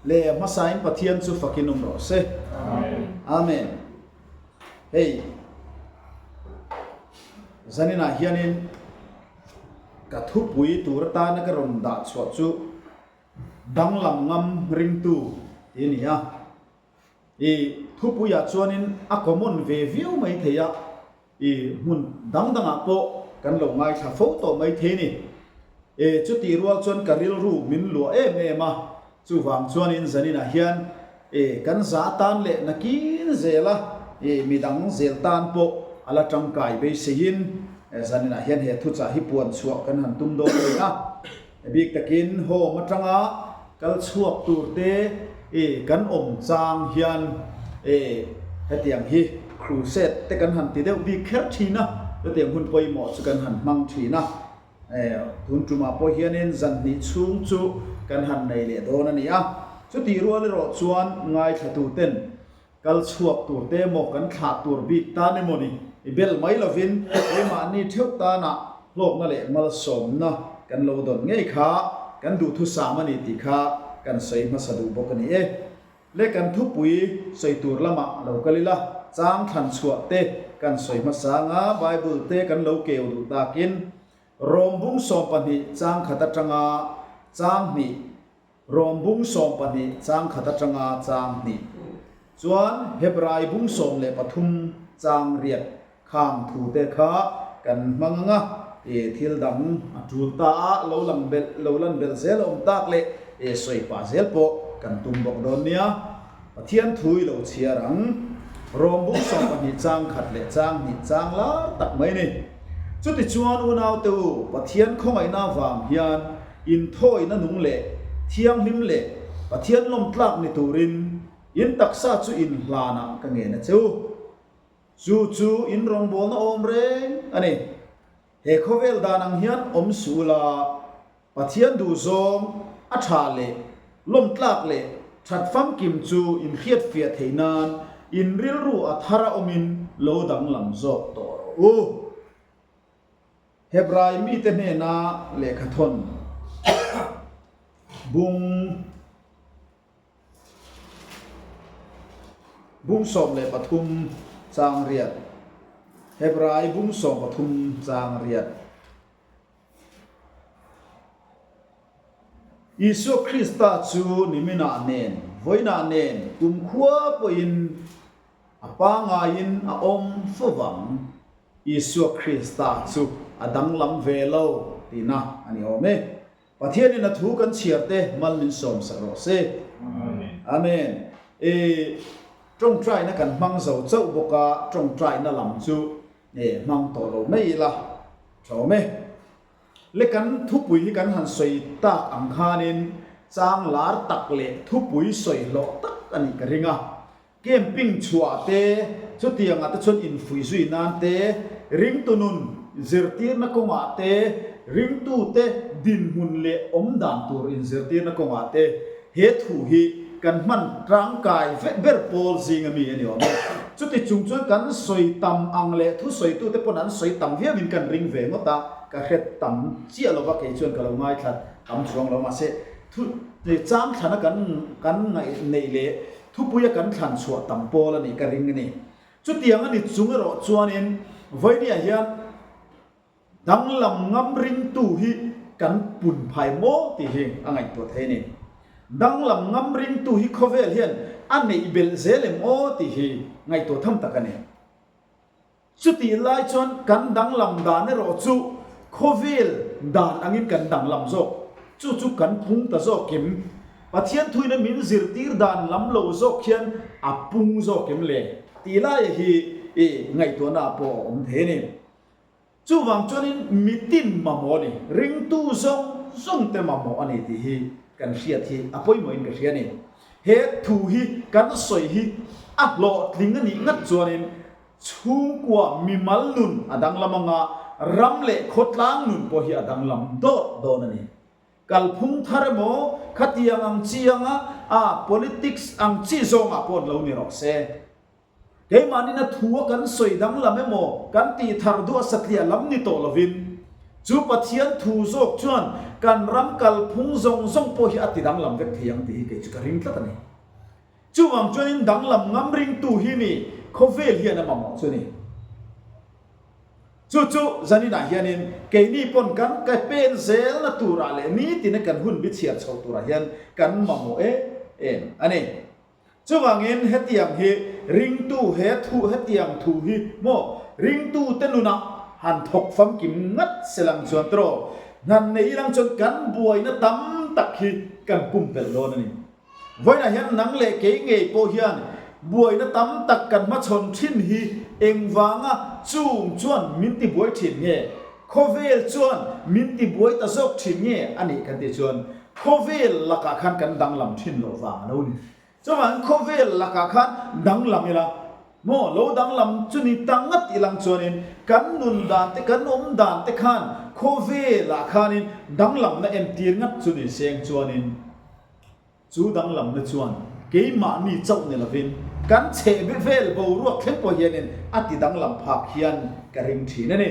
Le hmasain Pathian chu fakin awm rawh se. Amen. Hei zaninah hianin ka thupui tur atana ka rawn dah chhuah chu danglam ngam ringtu tih a ni a. I thupuiah chuanin a common ve viau mai thei a. I hmun dang dangah pawh kan lo ngaithla fo tawh mai thei ni. E, chutih rual chuan ka rilru min luah em em a, chuvang chuanin zaninah hian e, kan za tan leh nakin zel a, e, midang zel tan pawh a la tangkai beiseiin e, zaninah hian he thuchah hi puan chhuah kan han tum dawn a ni a. A bik takin home atanga kal chhuak tur te i kan awm chang hian e hetiang hi crusade te kan han ti deuh bik kher thin a, chutiang hun pawimawh chu kan han hmang thin a. E tun tumah pawh hianin zan hnih chhung chu kan han nei leh dawn a ni a, chutih rual erawh chuan ngaithlatu ten Kal chhuak tur te emaw kan thlah tur bik tan emaw ni i bel mai lovin keimahni theuh tanah hlawkna leh malsawmna kan lo dawn ngei kha kan duhthusam a ni tih kha kan sawi hmasa duh bawk a ni e. Le kan thupui sawi tur lamah lo kal ila, chang thlan chhuah te kan sawi hmasa anga Bible te kan lo keu duh takin Rom bung 12 chang khat atanga chang hnih Rom bung 12 chang khat atanga chang hnih chuan Hebrai bung 13 chang riat khang thu te kha kan hmang ang a, e thil dang a tul ta a, lo lang belh lo lan belh zel a awm tak leh e sawi pah zel pawh kan tum bawk dawn nia. Pathian thu i lo chhiar ang. Rom bung 12 chang khat leh chang hnih chang lar tak mai ni. Chutichuan unaute u, Pathian khawngaihna avang hian Inthawina nung leh thianghlim leh Pathian lawmtlak ni turin in taksa chu in hlanah ka ngen a che u. Chu chu in rawngbawlna awm reng a ni. He khawvel dan ang hian awm suh ula, Pathian duhzawng a tha leh lawmtlak leh that famkim chu in hriatfiah theih nan in rilru a thar a awmin lo danglam zawk tawh rawh u. Hebrai mite hnena lehkhathawn bung bung 13 chang riat Hebrai bung 13 chang riat Isua Krista chu niminah nen vawiinah nen kumkhua pawhin a pangaiin a awm fo vang. Isua Krista chu a danglam ve lo tihna a ni awm e. Pathianin a thu kan chhiar te mal min sawm sak rawh se. Amen. E, tawngtaina kan hmang zo chauh bawk a, tawngtaina lam chu e hmang tawh lo mai ila tha awm e. Le kan thupui hi kan han sawi tak ang khanin chang lar tak leh thupui sawi hlawh tak a nih ka ring a. Camping chhuah te, chutiangah te chuan infuih zui nan te, ringtu nun zirtirna kawngah te, ringtute dinhmun leh awm dan tur inzirtirna kawngah te he thu hi kan hman tangkai vek ber pawl zing ami a ni awm e. Chuti chung chuan kan sawi tam ang leh thusawitute pawn an sawi tam viauin kan ring ve ngawt a, ka hre tam chiah lova kei chuan ka lo ngaithla tam chuang lo mahse thu chang thlana kan kan ngaih neih leh Thupuia kan thlan chhuah tam pawl a nih ka ring a ni. Chutiang a ni chung erawh chuanin Vawinia hian danglam ngam ringtu hi kan pun phai maw tih hi a ngaihtuah thei a ni. Danglam ngam ringtu hi khawvel hian a neih belh zel em aw tih hi ngaihtuah tham tak a ni. Chutih lai chuan kan danglam dan erawh chu khawvel dan angin kan danglam zawk. Chu chu kan pung ta zawk em? Pathian thuina min zirtir dan lam lo zawk hian a pung zawk em le? Tih laia hi i ngaihtuahna ah pawh a awm thei a ni. Chuvang chuanin mitin mamawh a ni, ringtu zawng zawng te mamawh a ni tih hi kan hriat hi a pawimawhin ka hria a ni. He thu hi kan sawi hi a hlawhtling a nih ngat chuanin Chhungkua mimal nun a danglam anga ram leh khawtlang nun pawh hi a danglam dawt dawn a ni. Kalphung thar emaw, khatiang ang chi anga a politics ang chi zawngah pawh an lo ni rawh se. Keimahnin a thu a kan sawi danglam emaw, kan tih thar duah satliah lam ni tawh lovin, chu Pathian thu zawk chuan kan ram kalphung zawng zawng pawh hi a ti danglam vek thei ang tih hi kei chu ka ring tlat a ni. Chuvang chuanin danglam ngam ringtu hi mi khawvel hian a mamawh chu a ni. Chu chu zaninah hianin keini pawn kan ke pen zelna turah leh nitina kan hun bi chhiar chho turah hian kan mamawh em em a ni. Chuvangin hetiang hi ringtu he thu hetiang thu hi maw ringtute nunah han thawk famkim ngat se lang chuan tiraw hnan nei ilang chuan kan buaina tam tak hi kan pumpelh dawn a ni. Vawiinah hian nang leh kei ngei pawh hian buaina tam tak kan hmachhawn thin hi engvanga chung chuan min tibuai thin nge? Khawvel chuan min tibuai ta zawk thin nge a nih kan tih chuan Khawvel lakah khan kan danglam thin loh vang a lo ni. Chuvangin khawvel lakah khan danglam ila maw, lo danglam chu ni ta ngat ilang chuanin kan nun dan te, kan awm dan te khan khawvelah khanin danglamna entir ngat chu ni seng chuanin chu danglamna chuan keimahni chauh ni lovin kan chhehbe vel boruak thleng pawh hianin a ti danglam phak hian ka ring thin a ni.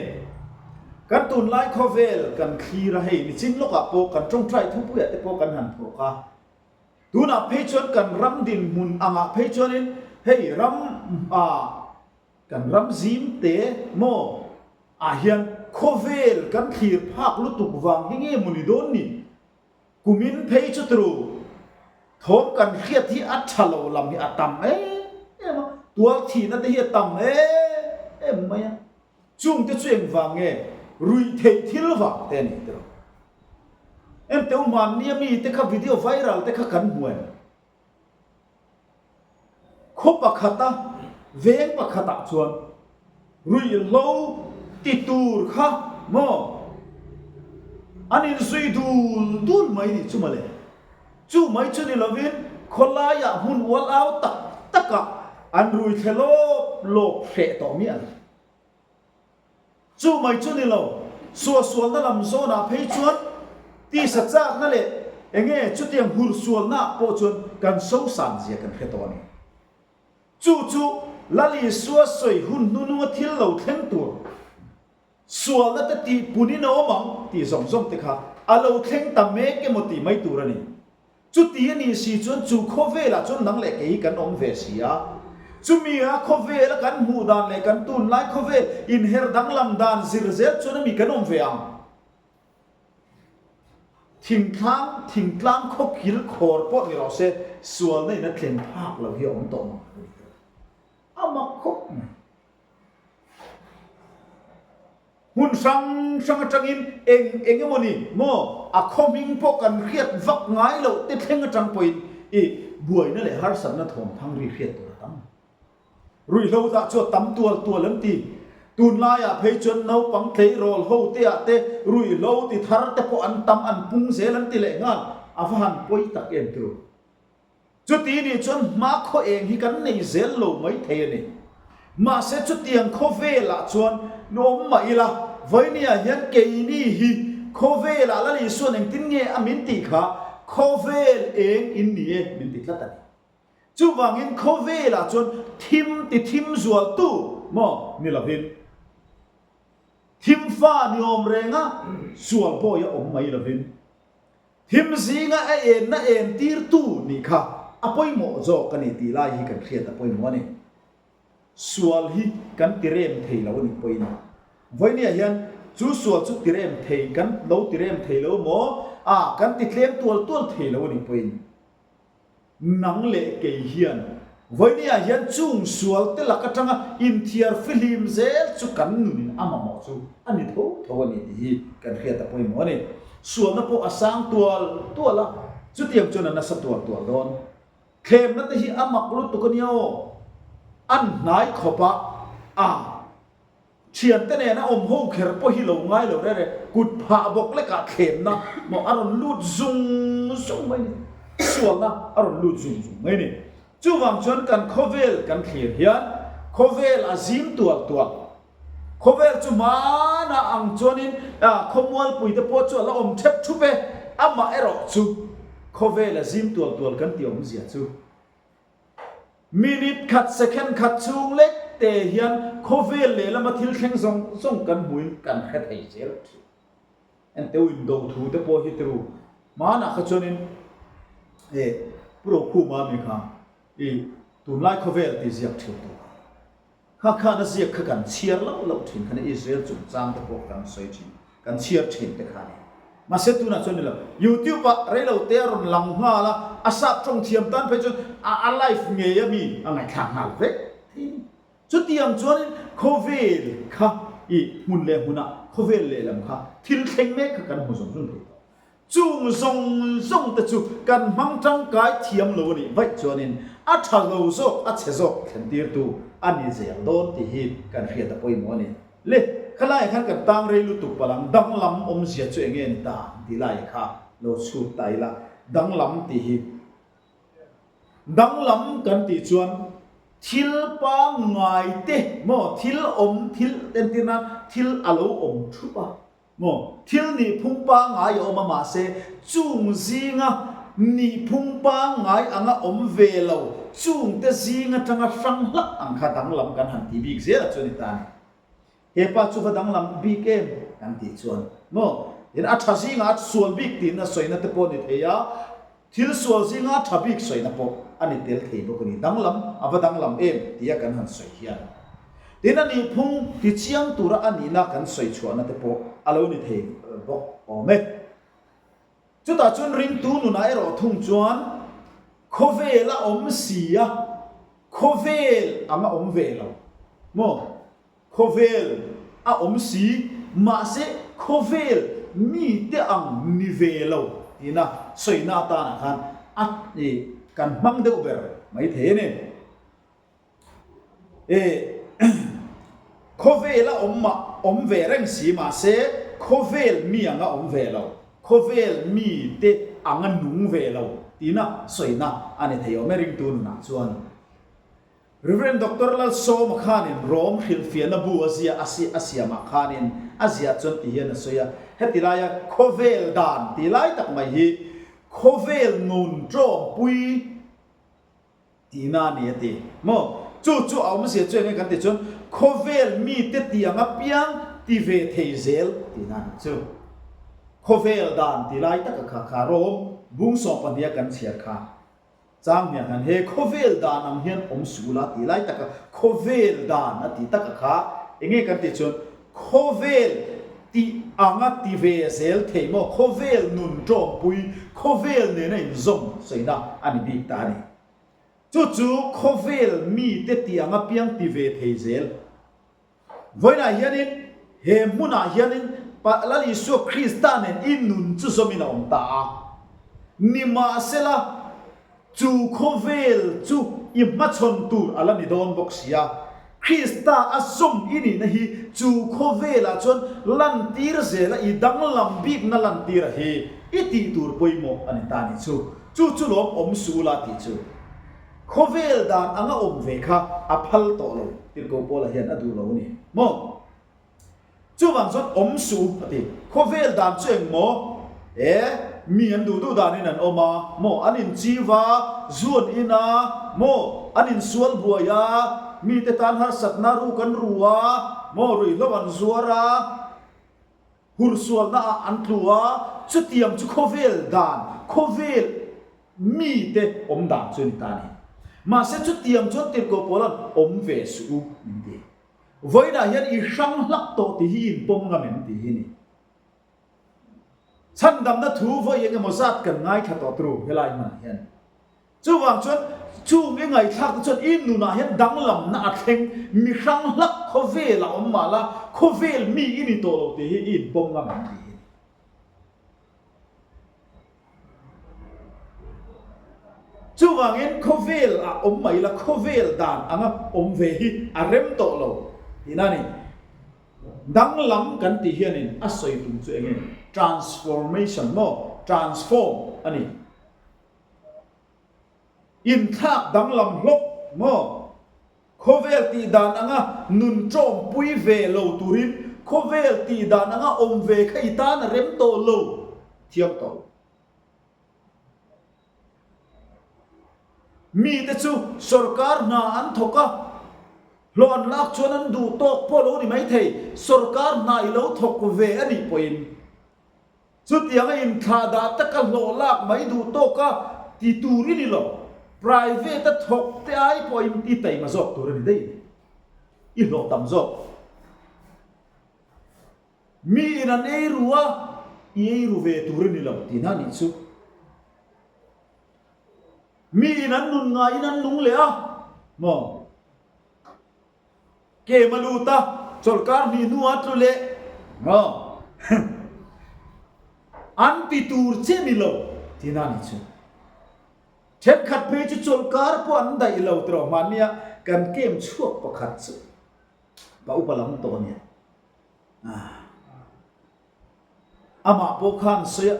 Kan tunlai khawvel kan thlir a, hei nichin lawkah pawh kan tawngtai thupuiah te pawh kan han thawk a, tunah phei chuan kan ram dinhmun angah phei chuanin hei ram ah kan ram zim te maw ah hian khawvel kan thlir phak lutuk vang hi nge maw ni dawn ni? Kumin phei chu tru thawm kan hriat hi a tha lo lam hi a tam em em a, tual thihna te hi a tam em em mai a, chung te chu engvang nge ruih theih thil vang te a ni tiraw? Enteu hmannia mi te kha video viral te kha kan hmu em? Khaw pakhata veng pakhatah chuan ruihhlo ti tur kha maw an inzui dul dul mai nih chu mawle. Chu mai chu ni lovin khawlaiah hmun ual au tak takah an rui thle lawp lawp hreh tawh miah lo. Chu mai chu ni lo, suahsualna lam zawnah phei chuan tisa chakna leh eng nge chutiang hursualnaah pawh chuan kan sosan zia kan hre tawh a ni. Chu chu Lal Isua sawi hun hnununga thil lo thleng tur, sualna te tih punin a awm ang tih zawng zawng te kha a lo thleng ta mek emaw tih mai tur a ni. Chuti a nih si chuan chu khawvelah chuan nang leh kei hi kan awm ve si a. Chumi a khawvela kan hmuh dan leh kan tunlai khawvel inher danglam dan zir zel chuan a mi kan awm ve ang. Thingtlang, thingtlang khawkil khawr pawh ni rawh se, sualna in a tlen phak lo hi a awm tawh mang lo a ni tawh. A mak khawp mai. Hmun hrang hrang atangin eng eng emaw ni maw a khaw hming pawh kan hriat vak ngai loh te thleng atang pawhin i buaina leh harsatna thawm thang ri hriat tur a tam. Ruihhlo dah chu a tam tual tual an ti. Tunlaiah phei chuan naupang tleirawl ho te ah te ruihhlo ti thar te pawh an tam an pung zel an ti leh nghal a va han pawi tak em tiro. Chuti nih chuan hma khaw eng hi kan nei zel lo mai thei a ni. Mahse chutiang khawvelah chuan nuam mah ila, Vainia hian keini hi khawvelah Lal Isuan engtin nge a min tih kha khawvel eng in ni e min ti tlat a ni. Chuvangin khawvelah chuan thim ti thim zualtu maw ni lovin thim fa ni awm renga sual bawi a awm mai lovin Thim zinga a enna entirtu nih kha a pawimawh zawk a ni tih lai hi kan hriat a pawimawh a ni. Sual hi kan tirem thei lo a nih pawhin vawinia hian chu sual chu tirem thei kan lo tirem thei lo maw a kan ti tlem tual tual thei lo a nih pawhin Nang leh kei hian vawinia hian chung sual te lak atanga inthiar fihlim zel chu kan nunin a mamawh chu a ni tho tho a ni tih hi kan hriat a pawimawh a ni. Sualna pawh a sang tual tual a, chutiang chuan a nasa tual tual dawn. Thlemna te hi a mak lutuk a nia aw. An hnai khawp a, a. Thiante nena awm ho kher pawh hi lo ngai lo rere, kut phah bawk lekah thlemna maw a rawn lut zung zung mai ni, sualna a rawn lut zung zung mai ni. Chuvang chuan kan khawvel kan thlir hian khawvel a zim tual tual. Khawvel chu hmanah ang chuanin khawmualpui te pawh chu a la awm thep thup e, amah erawh chu khawvel a zim tual tual kan tih awmzia chu. Minute khat second khat chhung lek te hian khawvel leh lama thil thleng zawng zawng kan hmuin kan hre thei zel thin. Enteu indo thu te pawh hi tiru hmanah kha chuanin e Pu Rokhuma mi kha i tunlai khawvel tih ziak thin tu kha. Kha khan a ziak kha kan chhiar loh loh thin khan Israel chungchang te pawh kan sawi thin, kan chhiar thin te kha a ni. Mahse tunah chuan ni lo, YouTube ah reilote a rawn lang nghal a, a sap tawng thiam tan phei chuan a a live ngei a mi a ngaihthlak nghal vek thei a ni. Chutiang chuanin khawvel kha i hmun leh hmunah khawvel lehlam kha thil thleng mek kha kan hmu zawng zawng thei tawh. Chung zawng zawng te chu kan hmang tangkai thiam lo a nih vaih chuanin a tha lo zawk, a chhe zawk thlentirtu a ni zel dawn tih hi kan hriat a pawimawh a ni. Le, khalaiah khan kan tang rei lutuk palang danglam awmzia chu enge ni ta ang tih lai kha lo chhut ta ila, danglam tih hi danglam kan tih chuan thil pangngai te maw thil awm thil entir nan thil a lo awm thup a. Maw? Thil nihphung pangngai a awm a, mahse chung zinga nihphung pangngai anga awm ve lo, chungte zing atanga hrang hlak ang kha danglam kan han ti bik zel a chu a ni ta a ni. He pa chu va danglam bik em? kan tih chuan maw? Tin, a tha zingah a sual bik tiin a sawina te pawh a ni thei a, thil sual zinga a tha bik sawina pawh a ni tel thei bawk a ni. Danglam a va danglam em tia kan han sawi hian. Tin, a nihphung tichiang tura a nihna kan sawi chhuahna te pawh a lo ni thei bawk awm e. Chutah chuan ringtu nunah erawh thung chuan khawvel a awm si a, khawvel anga awm ve lo maw? Khawvel a awm si, mahse khawvel mite ang ni ve lo tina sawina atanah khan a kan hmang deuh ber mai thei a ni. E Khawvel a awm mah awm ve reng si mahse khawvel mi anga awm ve lo, khawvel mi te anga nung ve lo tina sawina a ni thei awm e ringtu nunah chuan. Rev. Doctor Lalsawma khanin Rom hrilhfiahna bu a zia a a siamah khanin a ziah chuan ti hian a sawi a, heti laia khawvel dan ti lai tak mai hi khawvel nun tawmpui Tihna a ni a ti. Maw? Chu chu a awmzia chu enge kan tih chuan khawvel mite tiang apiang ti ve thei zel tihna a nih chu. Khawvel dan ti lai taka kha kha rawm bung sawm pahniha kan chhiar kha chang hmiah khan he khawvel dan ang hian awm suh ula ti lai taka khawvel dan a ti taka kha enge kan tih chuan khawvel tih anga ti ve zel thei maw khawvel nun tawmpui khawvel nena inzawm sawina a ni bik ta a ni. Chu chu khawvel mite tih anga piang ti ve thei zel. Vawiinah hianin he hmunah hianin Lal Isua Krista nen i nun chu zawmin a awm ta a. Nimahsela, chu khawvel chu i hmachhawn tur a la ni dawn bawk si a. Krista a zawm i nihna hi chu khawvelah chuan lantir zela i danglam bikna lantira hi i tih tur pawimawh a ni ta ni chu. Chu chu lawm awm suh ula tih chu khawvel dan anga awm ve kha a phal tawh lo Tirhkoh Paula hian a duh lo a ni maw? Chuvang chuan awm suh u a ti. Khawvel dan chu eng maw? E, mi an duh duh danin an awm a maw? An inchiv a, zu an in a maw? An insual buai a, mite tan harsatna ruk an ru a maw? Ruihhlo an zuar a. Hursualna ah an tlu a, chutiang chu khawvel dan, khawvel mite awm dan chu a ni ta a ni. Mahse chutiang chuan tirhkoh Paula'n awm ve suh u min ti. Vawiinah hian i hrang hlak tawh tih hi i inpawm ngam em tih hi a ni. Chhandamna thu vawi eng emaw zat kan ngaithla tawh turu helai hmunah hian. Chuvang chuan chung i ngaihthlak te chuan i nunah hian danglamna a thleng, mi hrang hlak khawvel a awm mah la, khawvel mi i ni tawh lo tih hi i inpawm ngam ang tih hi a ni. Chuvangin khawvel ah awm mai la, khawvel dan anga awm ve hi a rem tawh lo tihna a ni. Danglam kan tih hianin a sawi tum chu eng nge? Transformation maw? Transform a ni. Inthlak danglam hlawk maw? Khawvel tih dan anga nun tawmpui ve lo turin khawvel tih dan anga awm ve kha i tan a rem tawh lo thiam tawh lo. Mite chu sorkar hna an thawk a, hlawh an lak chuan an duh tawk pawh lo ni maithei, sorkar hna i lo thawk ve a nih pawhin. Chutianga inthlahdah taka hlawh lak mai duh tawka ti tur i ni lo. Private-a thawk te ai pawhin i taima zawk tur a ni daih a ni. I hlawh tam zawk. Mi in an ei ru a, i ei ru ve tur a ni lo tihna a nih chu. Mi in an nun ngaiin an nung leh a, maw? Kem a lut a, chawlhkar hnih hnuah a tlu leh, maw? An ti tur che ni lo tihna a nih chu. Thenkhat phei chu chawlhkar pawh an daih lo tiraw hmannia kan kem chhuak pakhat chu pa upa lam tawh a nia. Amah pawh khan sawi a,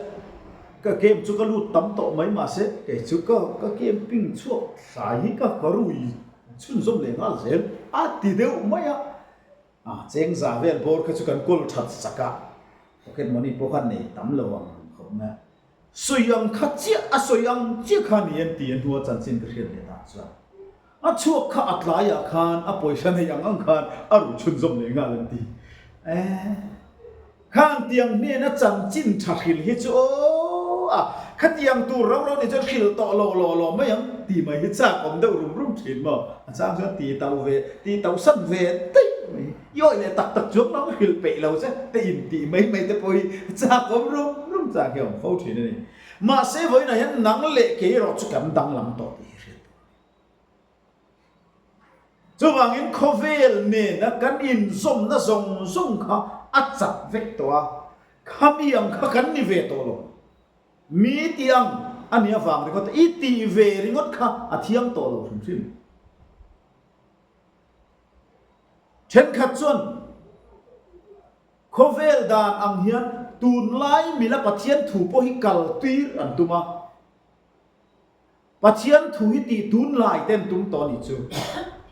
ka game chu ka lut tam tawh mai mahse kei chu ka ka game ping chhuak thlai hi ka ka rui chhunzawm leh nghal zel a ti deuh mai a, a cheng za vel bawr kha chu kan kawl that sak a, pocket money pawh khan nei tam lo ang khawp mai a, sawi ang kha chiah a sawi ang chiah kha ni an ti a hnua chanchin ka hriat leh dan chuan. A chhuak kha a tlaiah khan a pawisa nei ang ang khan a ruh chhunzawm leh nghal an ti. Eh, khang tiang hnena chanchin tha hrilh hi chu aw a, khatiang tur ro ro ni chuan hrilh tawh lo law law mai ang tih mai hi chak awm deuh rum rum thin maw? A chang chuan ti to ve, ti to san ve daih mai hi, i awih leh tak tak chuang lo hrilh peih lo che te in tih mai mai te pawh hi chak awm rum rum chak hi a awm fo thin a ni. Mahse vawiinah hian nang leh kei erawh chu kan danglam tawh tih hi hriat tur. Chuvangin khawvel nena kan inzawmna zawng zawng kha a chak vek tawh a, khami ang kha kan ni ve tawh lo. Mi tih ang a nih avang ringawt, i tih ve ringawt kha a thiang tawh lo hrim hrim. Thenkhat chuan khawvel dan ang hian tunlai mila Pathian thu pawh hi kal tir an tum a. Pathian thu hi tih tunlai ten tum tawh a nih chu.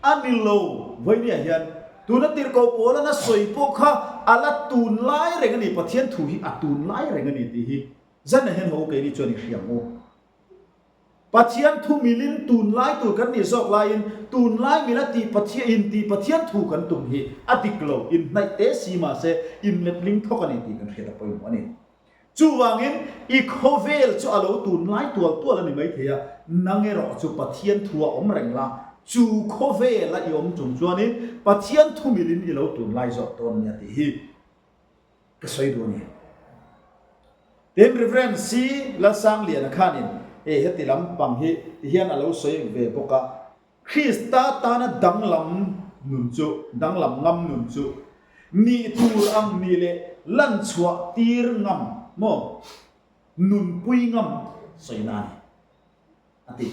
A ni lo, vawinia hian tuna tirhkoh pawl a na sawi pawh kha a la tunlai reng a ni, Pathian thu hi a tunlai reng a ni tih hi zanah hian ho keini chuan i hria ang u. Pathian thu milin tunlai tur kan nih zawk laiin tunlai mila tih Pathian in tih Pathian thu kan tum hi a dik lo, inhnaih te si mahse inletling thawk a ni tih kan hriat a pawimawh a ni. Chuvangin, i khawvel chu a lo tunlai tual tual a ni maithei a, nang erawh chu Pathian thu a awm reng la, chu khawvela i awm chung chuanin Pathian thu milin i lo tunlai zawk dawn nia tih hi ka sawi duh a ni. Tin, Rev. C. Lalsangliana khanin hei heti lampang hi tihian a lo sawi ve bawk a, Krista tana danglam nun chu, danglam ngam nun chu, nih tur ang nih leh lan chhuah tir ngam maw, nunpui ngam sawina a ni, a ti.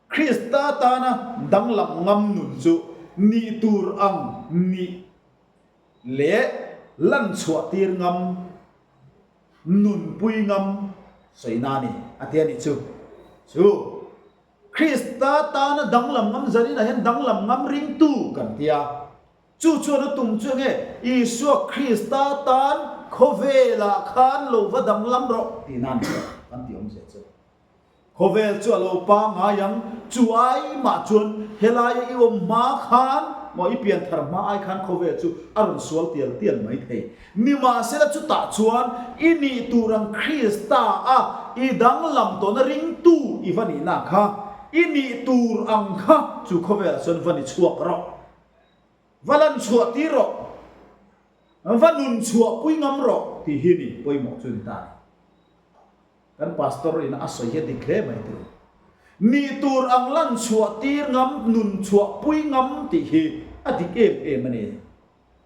Krista tana danglam ngam nun chu nih tur ang nih leh lan chhuah tir ngam, nunpui ngam sawina a ni, a ti a nih chu. Chu. Krista tana danglam ngam zaninah hian danglam ngam ringtu kan ti a. Chu chuan a tum chu enge? Isua Krista tan khawvelah khan lo va danglam rawh tihna a ni lo kan tih awmzia chu. Khawvel chu a lo pangngai ang, chu ai mah chuan helaia i awm hma khan maw i pianthar hma ai khan khawvel chu a rawn sual tial tial mai thei. Nimahsela chutah chuan i nih tur ang Krista a i danglam tawhna ringtu i va nihna kha, i nih tur ang kha chu khawvelah chuan va ni chhuak rawh, va lan chhuah tir rawh, va nun chhuah pui ngam rawh tih hi ni pawimawh chu ni ta a ni. Kan pastor in a sawi hi a dik hle mai tih. Nih tur ang lan chhuah tir ngam, nun chhuah pui ngam tih hi a dik em em a ni.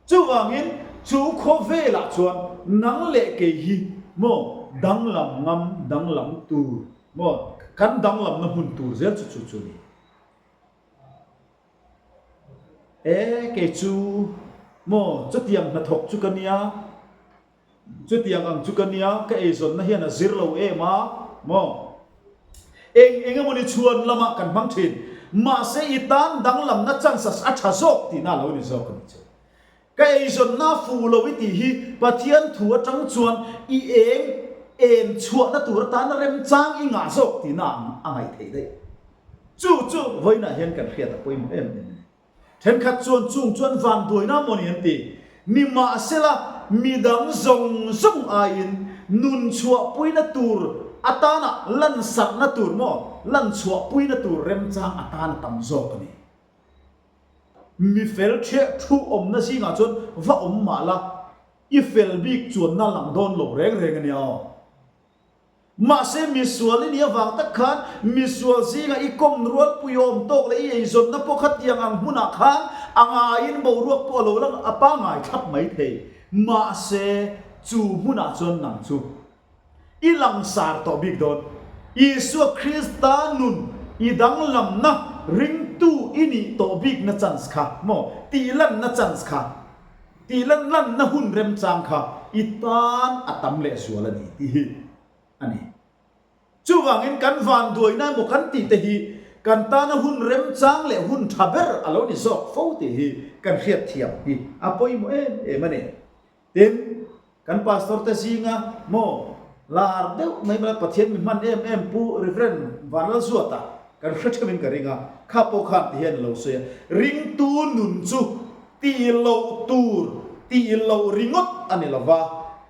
Chuvangin chu khawvelah chuan nang leh kei hi maw danglam ngam danglam tur maw kan danglamna hmun tur zel chu chu chu ni. E kei chu maw chutiang hnathawk chu ka nia, Chutiang ang chu ka nia, ka eizawnna hian a zir lo em a, maw? Eng eng emawni chhuan lamah kan hmang thin. Mahse i tan danglamna chances a tha zawk tihna a lo ni zawk a ni chu. Ka eizawnna a fuh lo i tih hi Pathian thu atang chuan i eng en chhuahna tur atana remchang i ngah zawk tihna ang a ngaih theih daih. Chu chu vawiinah hian kan hriat a pawimawh em em a ni. Thenkhat chuan chung chuan vanduaina maw ni an ti. Nimahsela, midang zawng zawng aiin Nun chhuahpuina tur atana lansarhna tur maw, lan chhuahpuina tur remchang atana tam zawk a ni. Mi fel ṭhiah thu awmna zingah chuan va awm mah la, i fel bik chuanna lang dawn lo reng reng a nia aw. Mahse misual i nih avang tak khan misual zinga i kawm rualpui awm tawk leh i eizawnna pawh kha tiang ang hmunah khan a ngaiin boruak pawh a lo lang a pangai thlap mai thei. Mahse chu hmunah chuan nang chu i langsar tawh bik dawn. Isua Krista nun i danglamna ringtu i nih tawh bikna chance kha maw tihlanna chance kha Tih lan lanna hun remchang kha i tan a tam lehzual a ni tih hi a ni. Chuvangin kan vanduaina emaw kan tih te hi kan tana hun remchang leh hun tha ber a lo ni zawk fo tih hi kan hriatthiam hi a pawimawh em em a ni. Tin, kan pastor te zinga maw lar deuh mai mai Pathian mi hman em em Pu Reverend Vanlalzuata kan hre theuhin ka ring a, kha pawh khan ti hian a lo sawi a, ringtu nun chu Tih loh tur tih loh ringawt a ni lova,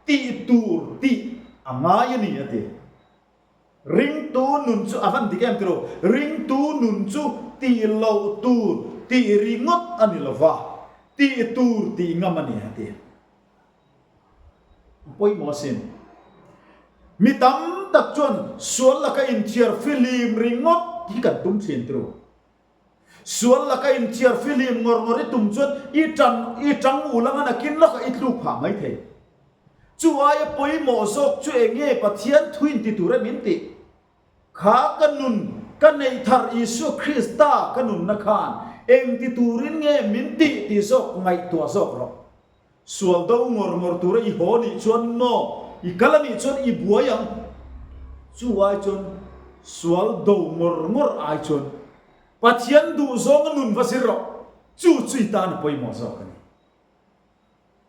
tih tur tih a ngai a ni a ti. Ringtu nun chu a van dik em tiro, ringtu nun chu tih loh tur tih ringawt a ni lova, tih tur tih ngam a ni a ti. A pawimawh asin. Mi tam tak chuan sual laka inthiar fihlim ringawt hi kan tum thin tiro. Sual laka inthiar fihlim ngawr ngawr i tum chuan i tan i tang ul anga nakin lawkah i tluk phah mai thei. Chu aia pawimawh zawk chu eng nge Pathian thu inti tur em in tih? Kha ka nun ka neih thar Isua Krista ka nunna khan eng ti turin nge min tih tih zawk ngaihtuah zawk rawh. Sual do ngawr ngawr tura i haw nih chuan maw i kal a nih chuan i buai ang. Chu ai chuan sual do ngawr ngawr ai chuan Pathian duh zawnga nun va zir rawh. Chu chu i tan a pawimawh zawk a ni.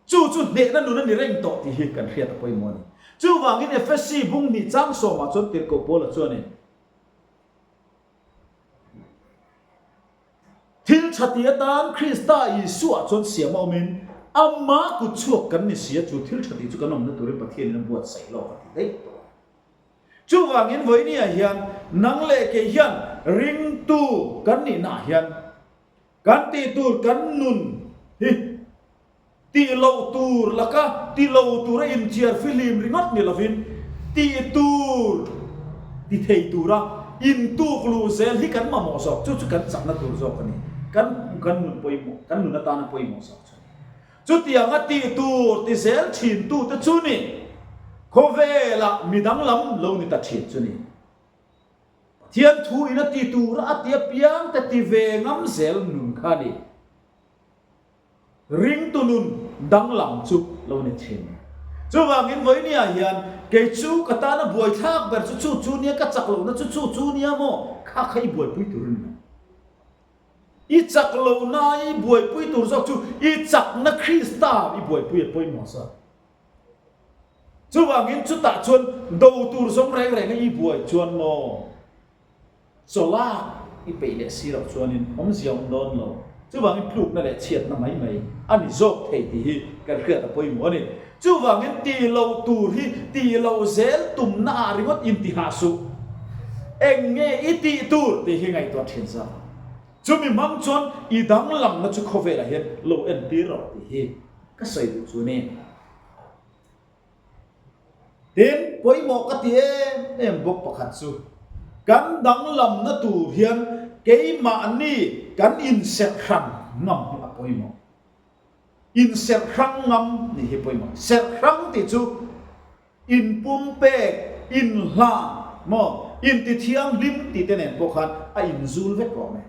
Chu chu hnehna nun a ni reng tawh tih hi kan hriat a pawimawh a ni. Chuvangin Efesi bung hnih chang sawmah chuan Tirhkoh Paula chuanin, Thil tha ti atan Krista Isua chuan siam a awmin ama kut chhuak kan ni si a, chu thil tha ti chu kan awmna turin Pathianin a buatsaih lawk a ti daih tawh a. Chuvangin vawinia hian nang leh kei hian ringtu kan nihnaah hian kan tih tur kan nun hi Tih loh tur laka ti lo tura inthiar fihlim ringawt ni lovin tih tur ti thei tura intuk luh zel hi kan mamawh zawk. Chu chu kan chakna tur zawk a ni. Kan kan nun pawimawh, kan nun atana pawimawh zawk chu a ni. Chutianga tih tur ti zel thin tute chu ni khawvelah mi danglam lo ni ta thin chu ni. Pathian thu in a ti tura a ti apiang te ti ve ngam zel nun kha a ni. Ringtu nun danglam chu lo ni thin. Chuvangin vawinia hian kei chu ka tana buaithlak ber chu chu chu nia, ka chak lohna chu chu chu nia maw? Kha kha i buaipui tur a ni lo. I chak lohna i buaipui tur zawk chu i chakna Krista i buaipui a pawimawh zawk. Chuvangin chutah chuan do tur zawng reng renga i buai chuan maw? Chawlak i peih leh si loh chuanin awmzia awm dawn lo. Chuvangin tlukna leh chhiatna mai mai a ni zawk thei tih hi kan hriat a pawimawh a ni. Chuvangin tih loh tur hi tih loh zel tumna ah ringawt intihah suh. Eng nge i tih tur tih hi ngaihtuah thin zawk ang. Chumi hmang chuan i danglamna chu khawvelah hian lo entir rawh tih hi ka sawi duh chu a ni. Tin, pawimawh ka ti em em bawk pakhat chu, kan danglamna tur hian keimahni kan inserh hrang ngam hi a pawimawh. Inserh hrang ngam nih hi pawimawh. Serh hrang tih chu inpumpek, inhlan maw, intithianghlim tih te nen pawh khan a inzul vek awm e.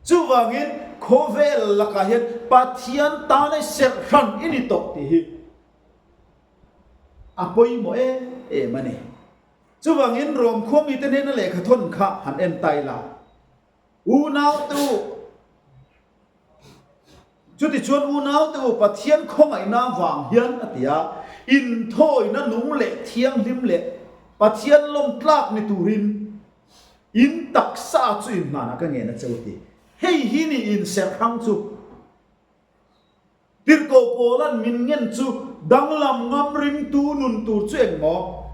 Chuvangin khawvel lakah hian Pathian tana serh hran i ni tawh tih hi A pawimawh em em a ni. Chuvangin Rom khua mite hnena lehkha thawn kha han en ta ila, Unaute u, chutichuan unaute u Pathian khawngaihna avang hian a ti a, inthawina nung leh thianghlim leh Pathian lawmtlak ni turin in taksa chu inhmanah ka ngen a che u ti. Hei hi ni inserh hrang chu. Tirhkoh Paula'n min ngen chu danglam ngam ringtu nun tur chu eng maw?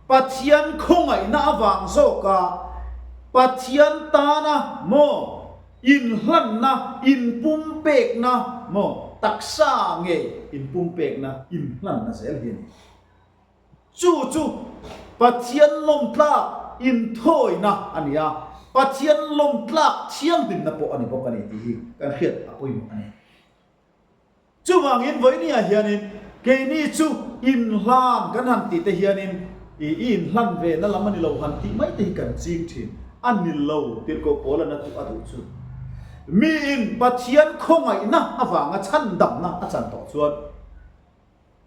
Pathian khawngaihna avang zawka Pathian tana maw inhlanna, inpumpekna maw taksa ngei inpumpekna, inhlanna zel hi a ni. Chu chu Pathian lawmtlak inthawina a ni a, Pathian lawmtlak thianghlimna pawh a ni bawk a ni tih hi kan hriat a pawimawh a ni. Chuvangin vawinia hianin keini chu inhlan kan han tih te hianin i inhlan ve na lam a ni lo han tih mai te hi kan ching thin a ni lo tirhkoh pawl an a duh a duh chu. Miin Pathian khawngaihna avanga chhandamna a chan tawh chuan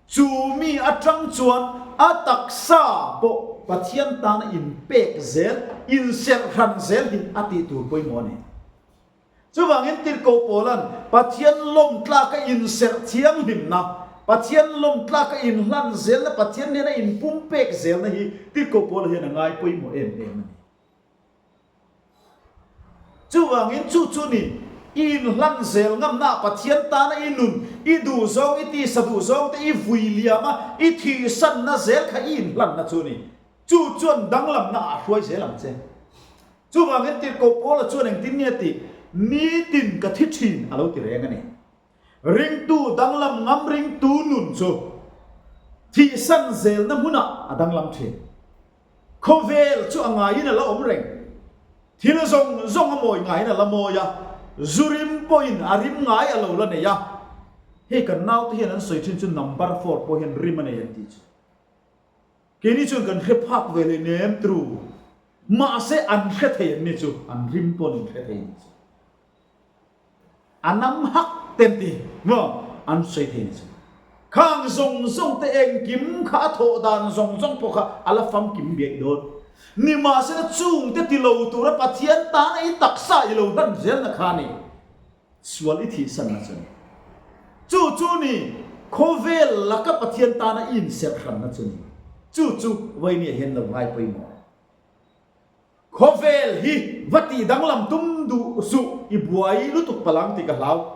Chu mi atang chuan a taksa pawh Pathian tana inpek zel, inserh hran zel hi a tih tur pawimawh a ni. Chuvangin Tirhkoh Paula'n Pathian lawmtlaka inserh thianghlimna, Pathian lawmtlaka inhlan zelna, Pathian hnena inpumpek zelna hi Tirhkoh Paula hian a ngai pawimawh em em a ni. Chuvangin chu chu ni, i inhlan zel ngamna Pathian tana i nun, i duhzawng, i tisa duhzawng te i vui liam a, i thihsanna zel kha i inhlanna chu ni. Chu chuan danglamna ah hruai zel ang che. Chuvangin Tirhkoh Paula chuan engtin nge tih, Nitin ka thi thin a lo ti reng a ni. Ringtu danglam ngam ringtu nun chu thihsan zelna hmunah a danglam thin. Khawvel chu a ngaiin a la awm reng. Thil zawng zawng a mawi ngaiin a la mawi a, zu rim pawhin a rim ngai a lo la nei a. Hei kan naute hian an sawi thin chu number four pawh hian rim a nei an tih chu. Keini chuan kan hre phak ve leh nem tru. Mahse an hre thei an ni chu, an rim pawn in hre thei an ni chu. A nam hak te an ti maw? An sawi thei ni chu. Khang zawng zawng te engkim kha a thawh dan zawng zawng pawh kha a la famkim biaih dawn. Nimahsela chung te ti lo tura Pathian tana i taksa i lo hlan zelna kha a ni. Sual i thihsanna chu a ni. Chu chu ni khawvel laka Pathian tana i inserh hranna chu a ni. Chu chu Vawinia hian lo ngai pawimawh. Khawvel hi va tih danglam tum duh suh i buai lutuk palang tih ka hlau.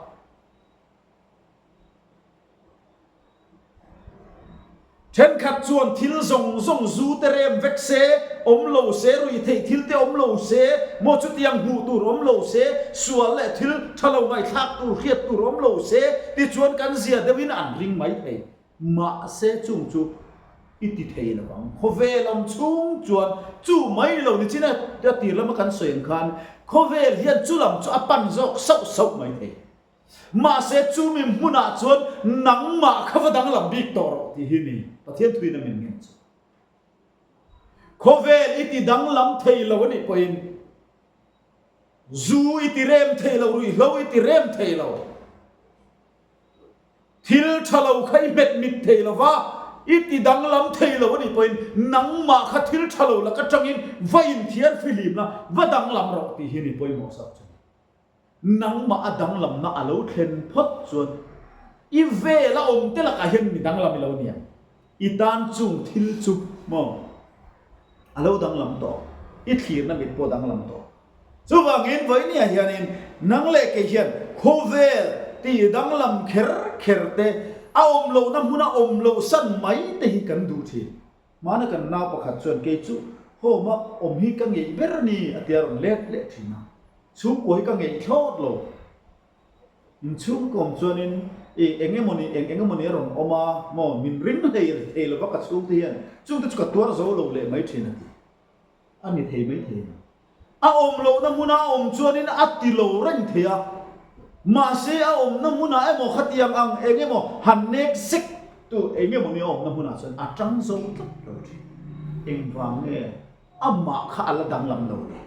Thenkhat chuan thil zawng zawng zu te rem vek se, awm lo se, rui theih thil te awm lo se, maw chutiang hmuh tur awm lo se, sual leh thil tha lo ngaihthlak tur hriat tur awm lo se tichuan kan zia deuhin an ring mai thei. Mahse chung chu i ti thei lo ang. Khawvel awm chhung chuan chu mai lo ni chin a, a tir lama kan sawi ang khan khawvel hian chu lam chu a pan zawk sauh sauh mai thei. Mahse chumi hmunah chuan nangmah kha va danglam bik tawh rawh tih hi ni Pathian thuin a min ngen chu. Khawvel i ti danglam thei lo a nih pawhin zu i ti rem thei lo, ruihhlo i ti rem thei lo. Thil tha lo kha i hmet mit thei lo va, i ti danglam thei lo a nih pawhin nangmah kha thil tha lo lak atangin va inthiar fihlim la, va danglam rawh tih hi ni pawimawh zawk chu ni. Nangmah a danglamna a lo thlen phawt chuan i vel a awm te lakah hian mi danglam i lo ni ang. I tan chung thil chu maw a lo danglam tawh, i thlirna mit pawh a danglam tawh. Chuvangin vawinia hianin nang leh kei hian khawvel tih danglam kher kher te, a awm lohna hmuna awm loh san mai te hi kan duh thin. Hmana kan nau pakhat chuan kei chu home-a awm hi ka ngeih ber a ni a tia rawn let leh thin a. Chhungkua hi ka ngeih thlawt lo. Inchhungkaw awm chuanin i eng emawni eng eng emawni a rawn awm a maw min ring hlei thei lova ka chhungte hian chungte chu ka tuar zo lo leh mai thin a ti. A ni thei mai thei a ni. A awm lohna hmuna a awm chuanin a ti lo reng thei a, mahse a awmna hmunah emaw khatiang ang eng emaw han nek zek tu eng emaw ni a awmna hmunah chuan a tang zo tlat lo thin. Engvang nge amah kha a la danglam lo ni?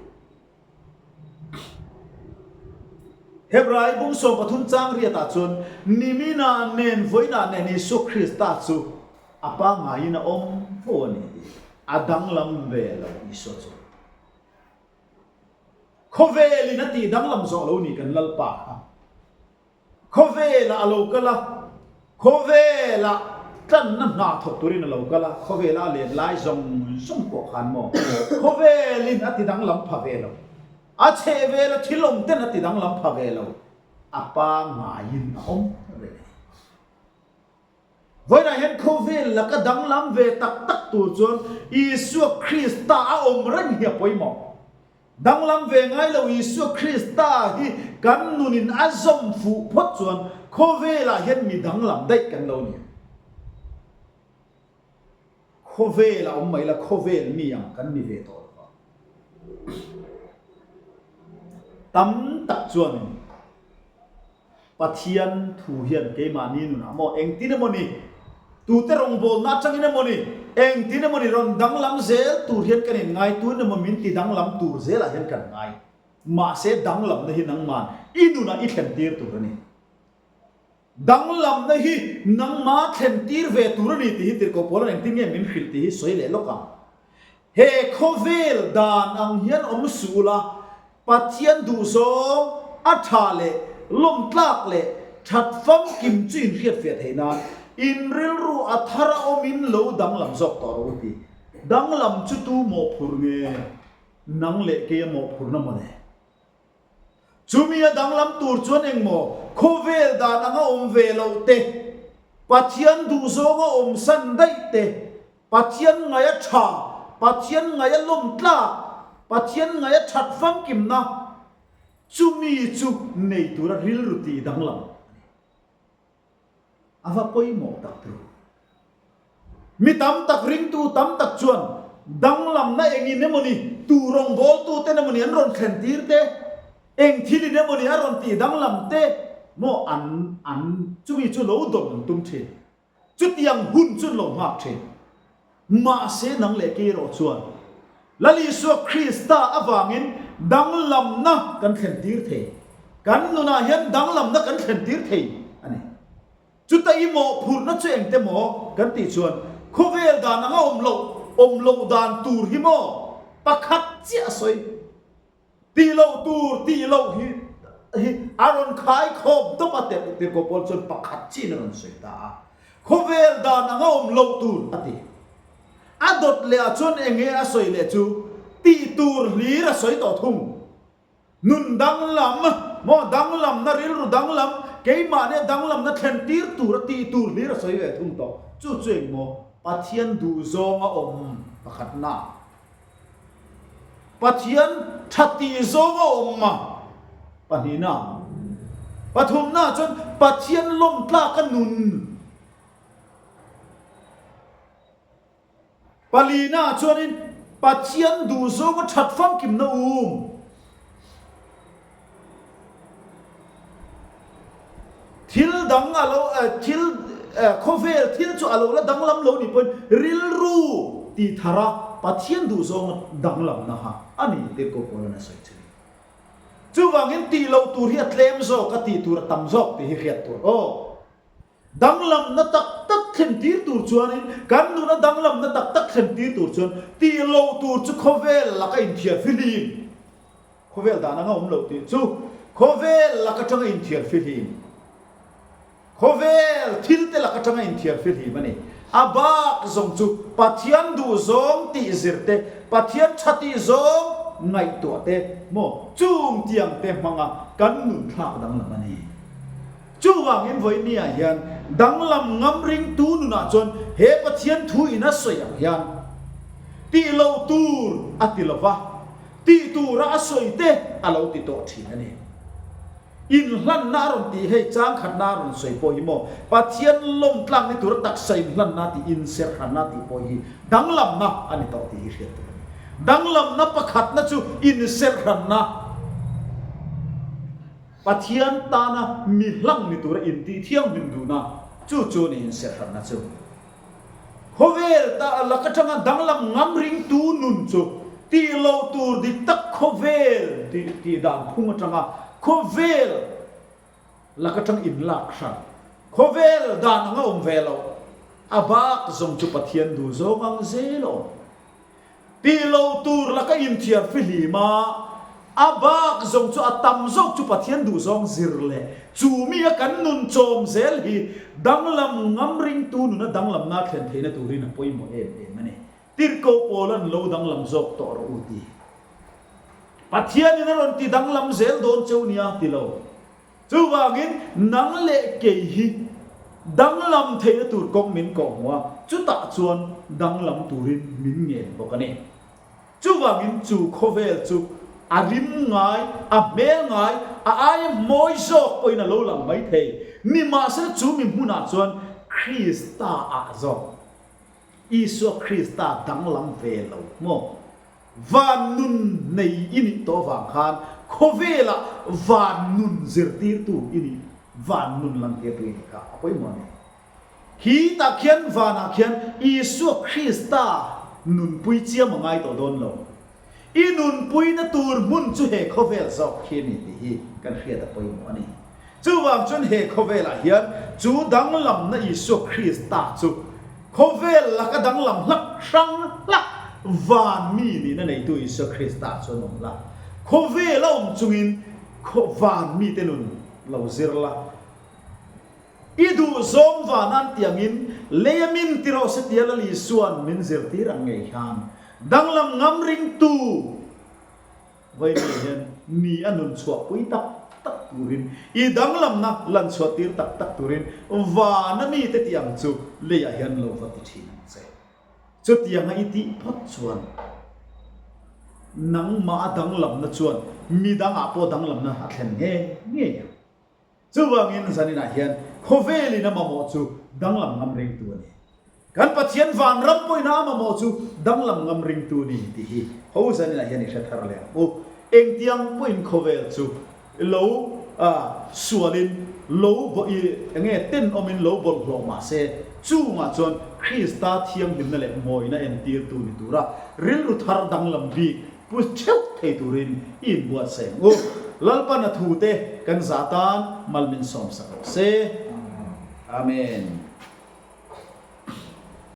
Hebrai bung 13 chang riatah chuan Nimina nen vawiinah nen Isua Krista chu a pangaiin a awm fo a ni tih a danglam ve lo Isua chu. Khawvelin a tih danglam zawh lo ni kan Lalpa kha. Khawvelah a lo kal a, khawvelah tlanna hna thawk turin a lo kal a, khawvela a len lai zawng zawng pawh khan maw khawvelin a ti danglam pha ve lo, a chhehvela thil awm ten a ti danglam pha ve lo, a pangaiin a awm reng. Vawiinah hian khawvel laka danglam ve tak tak tur chuan Isua Krista a awm reng hi a pawimawh. Danglam ve ngai lo Isua Krista hi kan nunin a zawm fuh phawt chuan khawvelah hian mi danglam daih kan lo ni. Khawvel a awm mai la, khawvel mi ang kan ni ve tawh lo va. Tam tak chuanin Pathian thu hian keimahni nunah maw engtin emaw ni, tute rawngbawlna atangin emaw ni, engtin emaw ni rawn danglam zel tur hian kan inngai, tun emaw min ti danglam tur zelah hian kan ngai. Mahse danglamna hi nangman i nunah i thlen tir tur a ni. Danglamna hi nangma thlen tir ve tur a ni tih hi Tirhkoh Paula'n engtin nge min hrilh tih hi sawi leh lawk ang. He khawvel dan ang hian awm suh ula, Pathian duhzawng a tha leh lawmtlak leh that famkim chu in hriatfiah theih nan in rilru a thar a awmin lo danglam zawk tawh rawh u ti. Danglam chu tu mawhphurh nge? Nang leh keia mawhphurhna mawle. Chumi a danglam tur chuan engmaw khawvel dan anga awm ve loh te, Pathian duhzawnga awm san daih te, Pathian ngaia tha, Pathian ngaia lawm tlak, Pathian ngaia that famkimna, chumi chu nei tura rilru tih danglam a ni. A va pawimawh tak tur. Mi tam tak ringtu tam tak chuan danglamna engin emaw ni, tu rawngbawltuten emaw ni an rawn thlen tir te, eng thilin emaw ni a rawn tih danglam te maw an an chumi chu lo dawn an tum thin. Chutiang hun chu an lo nghak thin. Mahse nang leh kei erawh chuan Lal Isua Krista avangin danglamna kan thlen tir thei. Kan nunah hian danglamna kan thlen tir thei a ni. Chuta i mawhphurhna chu engte maw kan tih chuan khawvel dan anga awm loh, awm loh dan tur hi maw pakhat chiah a sawi. Tih loh tur tih loh hi hi a rawn khai khawp dawp a Tirhkoh Paul chuan pakhat chiin a rawn sawi ta a. Khawvel dan anga awm loh tur a ti. A dawt leh ah chuan eng nge a sawi leh chu tih tur hlir a sawi tawh thung. Nun danglam maw danglamna rilru danglam keimahnia danglamna thlen tir tur a tih tur hlir a sawi ve thung tawh. Chu chu eng maw Pathian duhzawng a awm pakhatna. Pathian tha tih zawng a awm a, pahnihna. Pathumna chuan Pathian lawm tlak a nun. Palina chuanin Pathian duh zawng a that famkimna um. Thil dang a lo thil khawvel thil chu a lo la danglam lo nih pawhin rilru tih thar a Pathian duhzawnga danglamna kha a ni Tirhkoh Paula'n a sawi chu ni. Chuvangin tih loh tur hi a tlem zawk a tih tur a tam zawk tih hi hriat tur aw. Danglamna tak tak thlen tir tur chuanin kan nuna danglamna tak tak thlen tir tur chuan tih loh tur chu khawvel laka inthiar fihlim. Khawvel dan anga awm loh tih chu khawvel lak atanga inthiar fihlim, khawvel thil te lak atanga inthiar fihlim a ni. A bak zawng chu Pathian duh zawng tih zir te, Pathian tha tih zawng ngaihtuah te maw chung tiang te hmanga kan nun thlak danglam a ni. Chuvangin vawinia hian danglam ngam ringtu nunah chuan he Pathian thu in a sawi ang hian tih loh tur a ti lova, Tih tura a sawi te a lo ti tawh thin a ni. Inhlanna a rawn tih hei chang khatna a rawn sawi pawh hi maw Pathian lawm tlak ni tura taksa inhlanna tih inserhranna tih pawh hi danglamna a ni tawh tih hi hriat tur a ni. Danglamna pakhatna chu inserhranna, Pathian tana mi hlang ni tura intih thianghlim duhna chu chu a ni inserhranna chu. Khawvel ta lak atanga danglam ngam ringtu nun chu tih loh tur dik tak khawvel tih tih dan phung atanga khawvel lak atang inlak hran khawvel dan anga awm ve loh a bak zawng chu Pathian duh zawng ang zel a awm. Tih loh tur laka inthiar fihlim a, a bak zawng chu a tam zawk chu Pathian duhzawng zir leh chu mi a kan nun chawm zel hi danglam ngam ringtu nuna danglamna thlen theihna turin a pawimawh em em a ni. Tirhkoh Paula'n lo danglam zawk tawh rawh u ti. Pathianin a rawn ti danglam zel dawn cheu nia ti lo. Chuvangin nang leh kei hi Danglam theihna tur kawng min kawh hmu a, chutah chuan danglam turin min ngen bawk a ni. Chuvangin chu khawvel chu a rim ngai, a hmel ngai, a aia mawi zawk pawhin a lo lang mai thei. Nimahsela chu mi hmunah chuan Krista ah zawk, Isua Krista danglam ve lo maw? Van nun nei i nih tawh avang khan khawvelah van nun zirtirtu i nih, van nun lantirtu i nih kha a pawimawh a ni. Khi tah khian vanah khian Isua Krista nunpui chiam a ngai tawh dawn lo. I nunpuina tur hmun chu he khawvel zawk khi a ni tih hi kan hriat a pawimawh a ni. Chuvang chuan he khawvelah hian chu danglamna Isua Krista chu khawvel laka danglam hlak hrang hlak van mi nihna neitu Isua Krista chuan awm la. Khawvel a awm chungin van mite nun lo zir la. I duhzawm vanan tiangin lei a min ti rawh se tia Lal Isua'n min zirtir ang ngei khan danglam ngam ringtu vawiin hian ni a nun chhuahpui tak tak turin, i danglamna lan chhuahtir tak tak turin vana mite tih ang chu leiah hian lo va ti thin ang che. Chutianga i tih phawt chuan nangmah a danglamna chuan midangah pawh danglamna a thlen ngei ngei ang. Chuvangin zaninah hian khawvelin a mamawh chu danglam ngam ringtu a ni. Kan Pathian vanram pawhin a mamawh chu danglam ngam ringtu a ni tih hi ho zaninah hian i hre thar leh ang u. Engtiang pawhin khawvel chu lo sualin lo enge tenawmin lo bawlhhlawh mah se, chungah chuan Krista thianghlimna leh mawina entirtu ni tura rilru thar danglam bik Pu theuh thei turin i inbuatsaih ang u. Lalpan a thute kan zah tan mal min sawmsak rawh se. Amen.